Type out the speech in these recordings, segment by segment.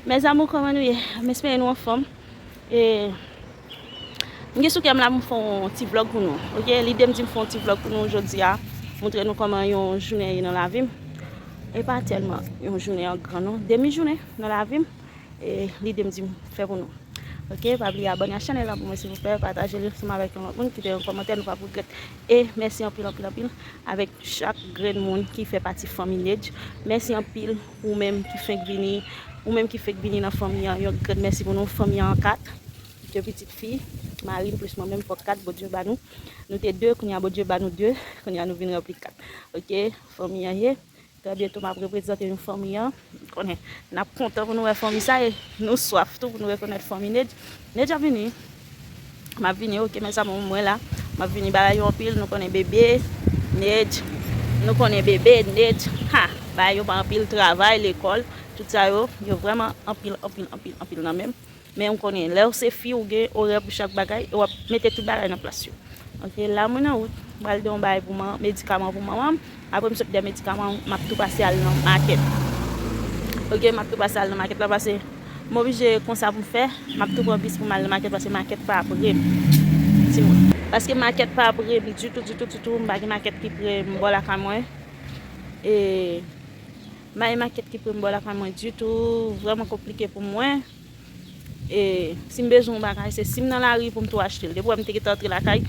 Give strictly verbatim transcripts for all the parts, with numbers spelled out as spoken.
Mes amours, kòman nou ye? M espere nou anfòm. E, m gen sou kè m la pou m fè yon ti vlòg pou nou. Ok, lide m di m fè yon ti vlòg pou nou jodi a. Montre nou kòman yon jounen ye nan lavi m. E pa tèlman yon jounen an gran non. Demi jounen nan lavi m. E lide m di m fè pou nou. Ok, pa bliye abòne a chanèl la pou mwen silvouplè. Pataje l ansanm avèk yon lòt moun. Kite yon kòmantè, nou p ap regrèt. E mèsi anpil, anpil, anpil avèk chak grenn moun ki fè pati fanmi Nedj. Mèsi anpil ou menm ki fenk vini, ou menm ki fenk vini nan fanmi an, yon grenn mèsi pou nou, fanmi an kat. De pitit fi, mari m plis mwen menm, fòk kat, Bondye ba nou. Nou te de, kounye a Bondye ba nou de, kounye a nou vin ranpli kat. Ok, fanmi an ye. Trè byento m ap reprezante nou fanmi an. Konnen, n ap kontan pou nou wè fanmi sa e nou swaf tou pou nou rekonèt fanmi Nedj. Nedj ap vini. M ap vini, ok, mes amours, mwen la. M ap vini, bagay yo anpil, nou konnen bebe, Nedj. Nou konnen bebe, Nedj. Ha, bagay yo pa anpil, travay, lekòl, tout sa yo, yo vrèman anpil, anpil, anpil, anpil nan men m. Men ou konnen, lè w se fi, ou gen orè pou chak bagay, e w ap mete tout bagay nan plas yo. Ok, la mwen nan wout, m pral de yon bagay pou man, medikaman pou manman m. Apre m sot de medikaman, m ap tou pase al nan makèt. Ok, m ap tou pase al nan makèt la, paske m oblije konsa pou m fè, m ap tou pran bis pou m al nan makèt, paske makèt pa pre m. Timoun. Paske makèt pa pre m ditou, ditou, ditou, m pa gen makèt ki pre m bò lakay mwen. E, m pa gen makèt ki pre m bò lakay mwen ditou, vrèman konplike pou mwen. E si m bezwen yon bagay, se si m nan lari pou m tou achte l. Depi w wè m te gentan antre lakay,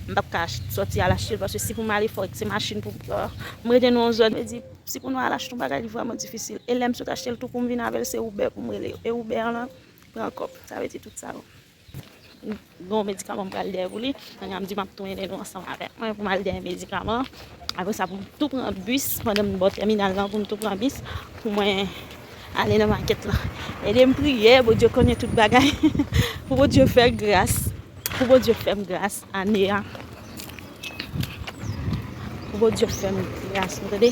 m p ap ka ach-, sòti al achte l, paske si pou m ale fò, se machin pou m pran. M rete nan yon zòn, m di, si pou nou al achte yon bagay, li vrèman difisil. E lè m sot achte l tou, pou m vin avè l, se Uber pou m rele yo. E Uber an lan, pran kòb. Sa vle di tout sa yo. Gen yon medikaman m pral dèyè pou li. Kounye a m di m ap tou mennen nou ansanm avèk mwen pou m al dèyè medikaman. Apre sa, pou m tou pran bis, pandan m bò tèminal lan, pou m tou pran bis, pou mwen ale nan makèt lan. Ede m priye, Bondye konnen tout bagay. Pou Bondye fè gras. Pou Bondye fè m gras ane a. Pou Bondye fè m gras, nou tande?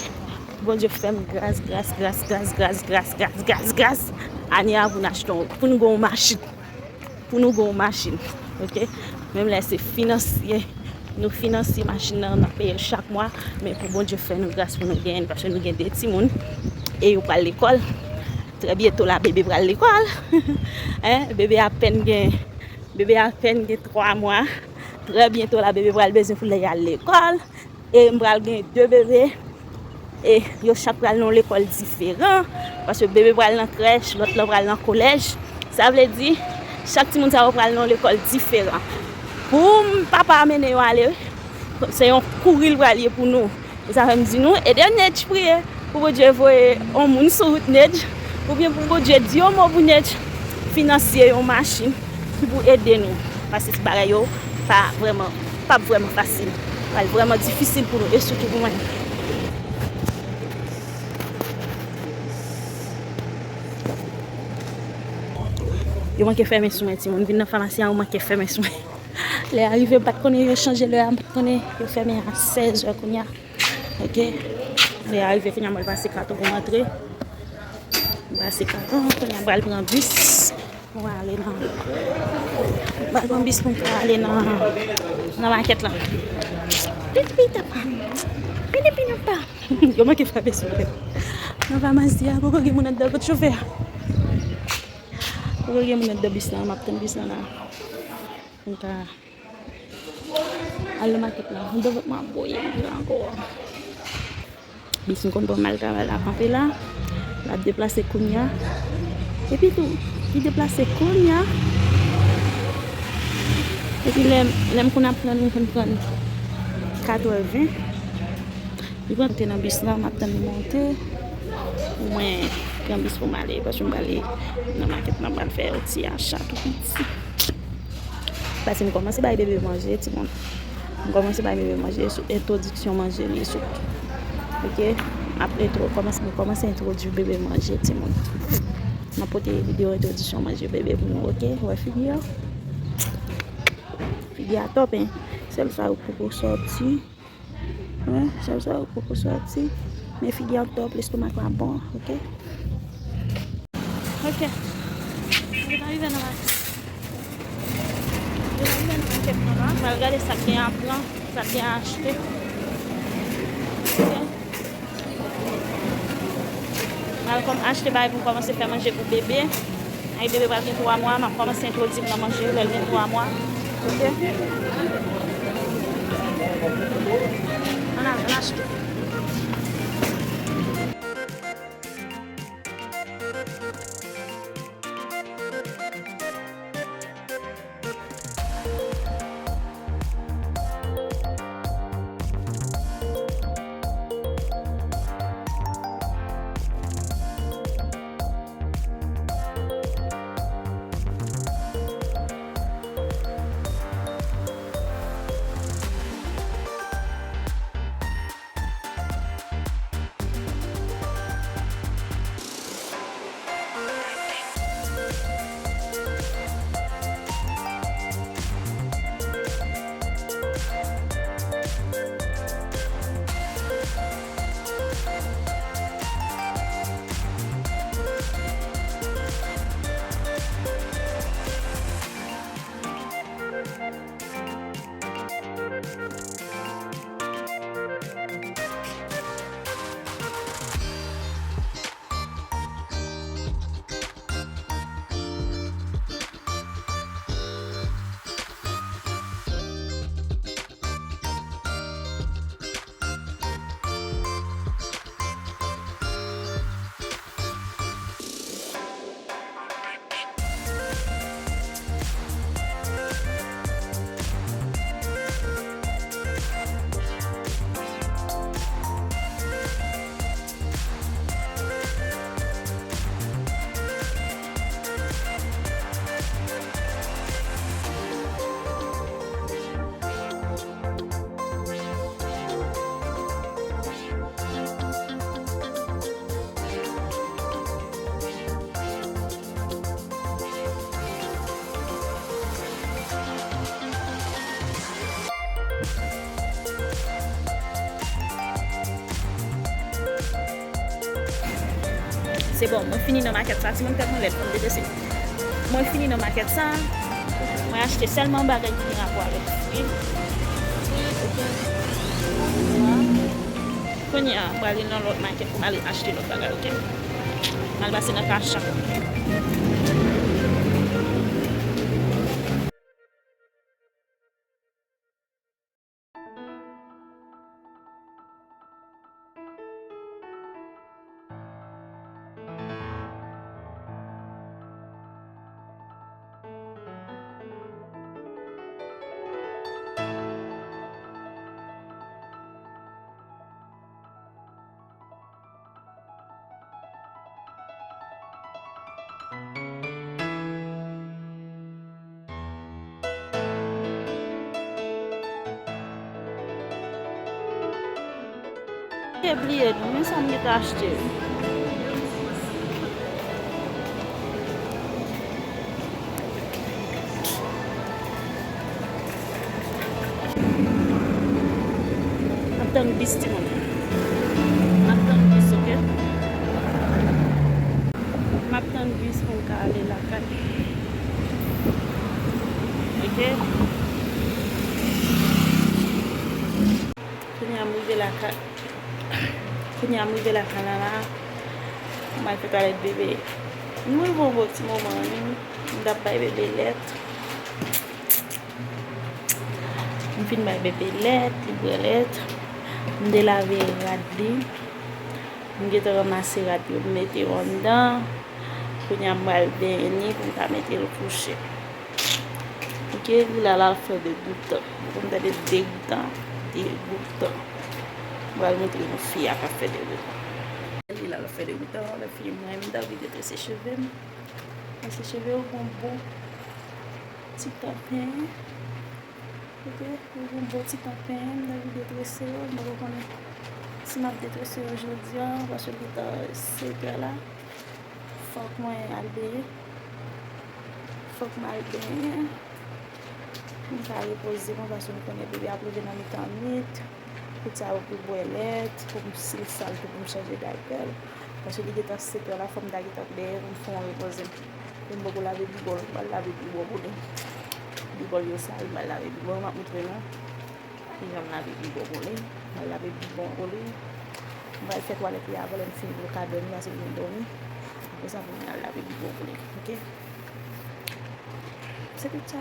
Pou Bondye fè m gras, gras, gras, gras, gras, gras, gras, gras, gras. Ane a pou n achte yon, pou n gen yon machin. Pou nou gen yon machin, ok? Menm lè se finansye, nou finanse machin nan, n ap peye l chak mwa, men pou Bondye fè nou gras pou nou genyen l, paske nou gen de timoun, e yo pral lekòl. Trè byento la, bebe pral lekòl. Hein? Bebe apèn gen, bebe apèn gen twa mwa. Trè byento la, bebe pral bezwen pou l al lekòl. E m pral gen de bebe. E yo chak pral nan yon lekòl diferan. Paske bebe pral nan krèch, lòt lan pral nan kolèj. Sa vle di, chak timoun sa yo pral nan yon lekòl diferan. Pou m papa a mennen yo ale, se yon kouri l pral ye pou nou. E sa fè m di nou, ede Nedj priye pou Bondye voye yon moun sou wout Nedj, oubyen pou Bondye di yon mo pou Nedj finansye yon machin ki pou ede nou. Paske bagay yo pa vrèman, p ap vrèman fasil. Pral vrèman difisil pou nou, e sitou pou mwen. Yo manke fèmen sou mwen, timoun. Vin nan famasi a, yo manke fèmen sou mwen. Lè a rive, m pa t konnen yo chanje lè a, m pa t konnen yo fèmen a sèz è kounye a. Ok. Lè a rive, kounye a, mwen pase kat pou m antre. M pase kat, kounye a, m pral pran bis pou m ale nan, m pral pran bis pou m ka ale nan, nan makèt la. Vini, vini, papa. Vini, vini, papa. Yo manke frape sou mwen. Nan famasi a, poko gen moun anndan, kot chofè a. Poko gen moun anndan bis la, m ap tann bis la la. Pou m ka al nan makèt la. Anndan vant mwen ap boule, m vle ankò. Bis m konn pran m al travay la kanpe la. L ap deplase kounye a. Epi tou, li deplase kounye a. Epi lè, lè m konn ap pran l, m konn pran l katrè ven. Li pran te nan bis la, m ap tann li monte. Pou mwen pran bis pou m ale, paske m prale nan makèt la, m pral fè yon ti acha tou piti. Paske m kòmanse bay bebe manje, timoun. M kòmanse bay bebe manje sou entwodiksyon manje li sou. Ok? M ap entwo-, kòmanse, m kòmanse entwodui bebe manje, timoun. M ap pote videyo entwodiksyon manje bebe pou nou, ok? Wè figi a? Figi a top, hein? Sèl sa yo poko sòti. Wi, chèv sa yo poko sòti. Men figi an top, lestomak la bon, ok? Ok. Nou rive nan makèt. Nou rive nan makèt la. N al gade sa k gen a pran, sa k gen a achte. Ok. N al kòm achte bagay pou kòmanse fè manje pou bebe. Ay, bebe pral gen twa mwa, m ap kòmanse entwodui m nan manje lè l gen twa mwa. Oke? Ann al, ann achte. Se bon, mwen fini nan makèt sa. Timoun tèt mwen lèd, fò m detese. Mwen fini nan makèt sa. Mwen achte sèlman bagay ki gen rapò avèk fwi. Kounye a, mwen prale nan lòt makèt pou m ale achte lòt bagay, oke? Mwen al pase nan Kasha. Te bliye nou, men sa m gentan achte. M ap tann bis, timoun. M ap tann bis, oke? M ap tann bis pou m ka ale lakay. Oke? Kounye a m rive lakay. Kounye a m rive lakay la la. M al fè twalèt bebe. M rive yon bon ti moman, wi. M t ap bay bebe lèt. M fin bay bebe lèt, li bwè lèt. M delave rad li. M gentan ranmase rad yo, m mete yo anndan. Kounye a m pral benyen li pou m ka mete l kouche. Oke, li la, l al fè degoutan. Ou konn tande degoutan? Degoutan. M pral montre nou fi a k ap fè degoutan. Li la, l ap fè degoutan. Lè fini mwen, m t anvi detrese cheve m. Paske cheve yo gon bon ti tan penyen. Oke, yo gon bon ti tan penyen. M t anvi detrese yo. M poko konnen si m ap detrese yo jodi a, paske li gentan sèt è la. Fòk mwen al benyen. Fòk m al benyen. Pou m ka repoze mwen, paske m konnen bebe ap rive nan mitan nwit. Kout sa yo pou l bwè lèt, pou m, si l sal tou, pou m chanje daypè l. Paske li gentan sèt è la, fò m ta gentan dèyè pou m fè yon repoze m. E m poko lave bibò l, m pral lave bibò pou li. Bibò l yo sal, m pral lave bibò yo, m ap montre nou. Kijan m lave bibò pou li. M al lave bibò pou li. M pral fè twalèt li avan lè m fini pou l ka dòmi, paske l vin dòmi. Apre sa, pou mwen al lave bibò pou li. Oke? Se tout sa.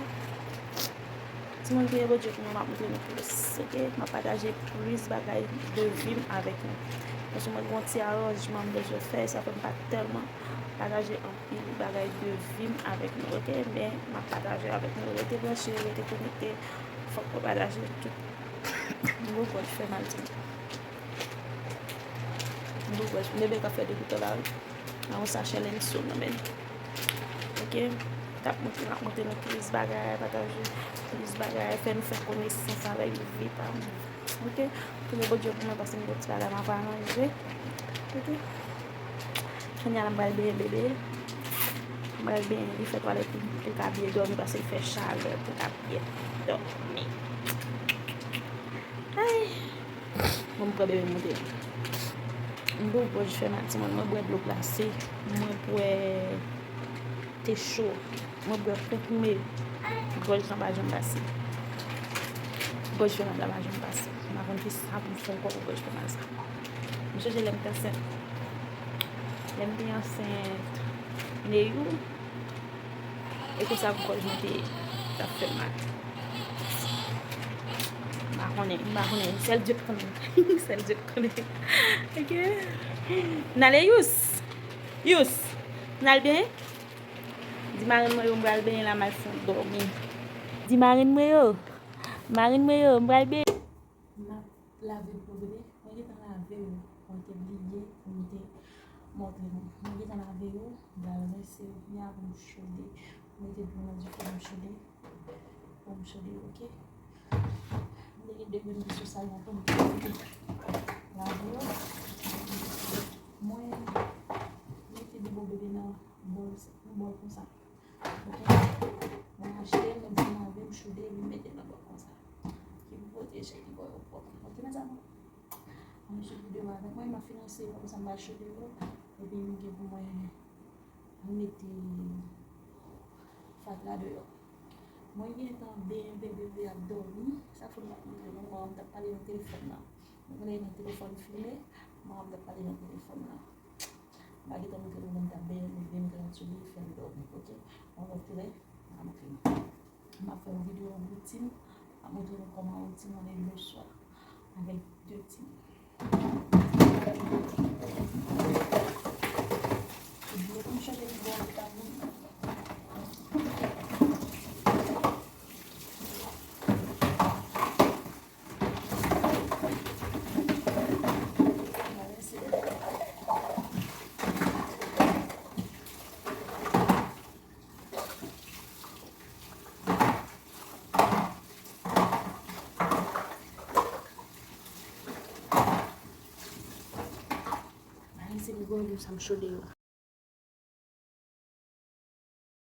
Timoun, priye Bondye pou mwen, m ap montre nou plis, oke? M ap pataje plis bagay de vi m avèk nou. Paske mwen gen yon ti aranjman m bezwen fè, sa fè m pa tèlman pataje anpil bagay de vi m avèk nou, oke? Men m ap pataje avèk nou. Rete branche, rete konekte. Fòk mwen pataje tout. M gon gòj fè mal, timoun. M gon gòj. Bebe ka fè degoutan la, wi. Nan yon sachè lenn sou nan men. Oke? T ap montre, m ap montre nou plis bagay, pataje plis bagay, fè nou fè konesans avèk vi pa m. Oke? Priye Bondye pou mwen, paske m gen ti bagay m ap aranje. Oke? Kounye a la, m pral benyen bebe. M pral benyen li, fè twalèt li, pou l ka byen dòmi, paske l fè chalè, pou l ka byen dòmi. Ay! Bon, m pran bebe monte. M bwè gòj fè mal, timoun. Mwen bwè dlo glase. Mwen bwè te cho. Mwen bwè konprime. Gòj lan pa janm pase. Gòj fè mal la pa janm pase. M pa konn ki sa pou m fè ankò pou gòj fè mal sa. M sonje lè m te ansent. Lè m te ansent Neyou, e konsa gòj mwen te, t ap fè m mal. M pa konnen, m pa konnen. Sèl Dye k konnen. Sèl Dye k konnen. Oke. N ale, Yous. Yous. N al benyen. Di marenn mwen yo m pral benyen la, m al fè yon dòmi. Di marenn mwen yo. Marenn mwen yo, m pral benyen. M ap lave dlo bebe. Mwen gentan lave yo. Mwen te bliye pou m te montre nou. Mwen gentan lave yo. M pral rense yo byen avan m chode. Mete dlo nan dife pou m chode. Pou m chode yo, oke? M te gen de grenn pisou sa yo ankò, m te lave yo. Mwen mete dlo bebe nan bòl, yon bòl konsa. Oke? Mwen achte l, mwen vin lave, m chode, vin mete nan bòl konsa. Ki pou pwoteje li, bò yo pwòp. Oke, mezanmi? Ann swiv videyo a avèk mwen, m ap fin rense yo konsa, m pral chode yo. Epi m gen pou mwen mete fatra deyò. Mwen gentan benyen bebe, bebe ap dòmi. Sa fè m pa montre nou. Manman m t ap pale nan telefòn nan. Nou konnen nan telefòn filme. Manman m t ap pale nan telefòn nan. M pa gentan montre nou lè m t ap benyen bebe, m t ap sou li, fè l dòmi, oke? Yon lòt lè, m a montre nou. M ap fè yon videyo woutin, m ap montre nou kòman woutin mwen le swa avèk de timoun. Dlo pou m chanje li bò, li pa bouyi. Mwen se li gòl yo sa m chode yo.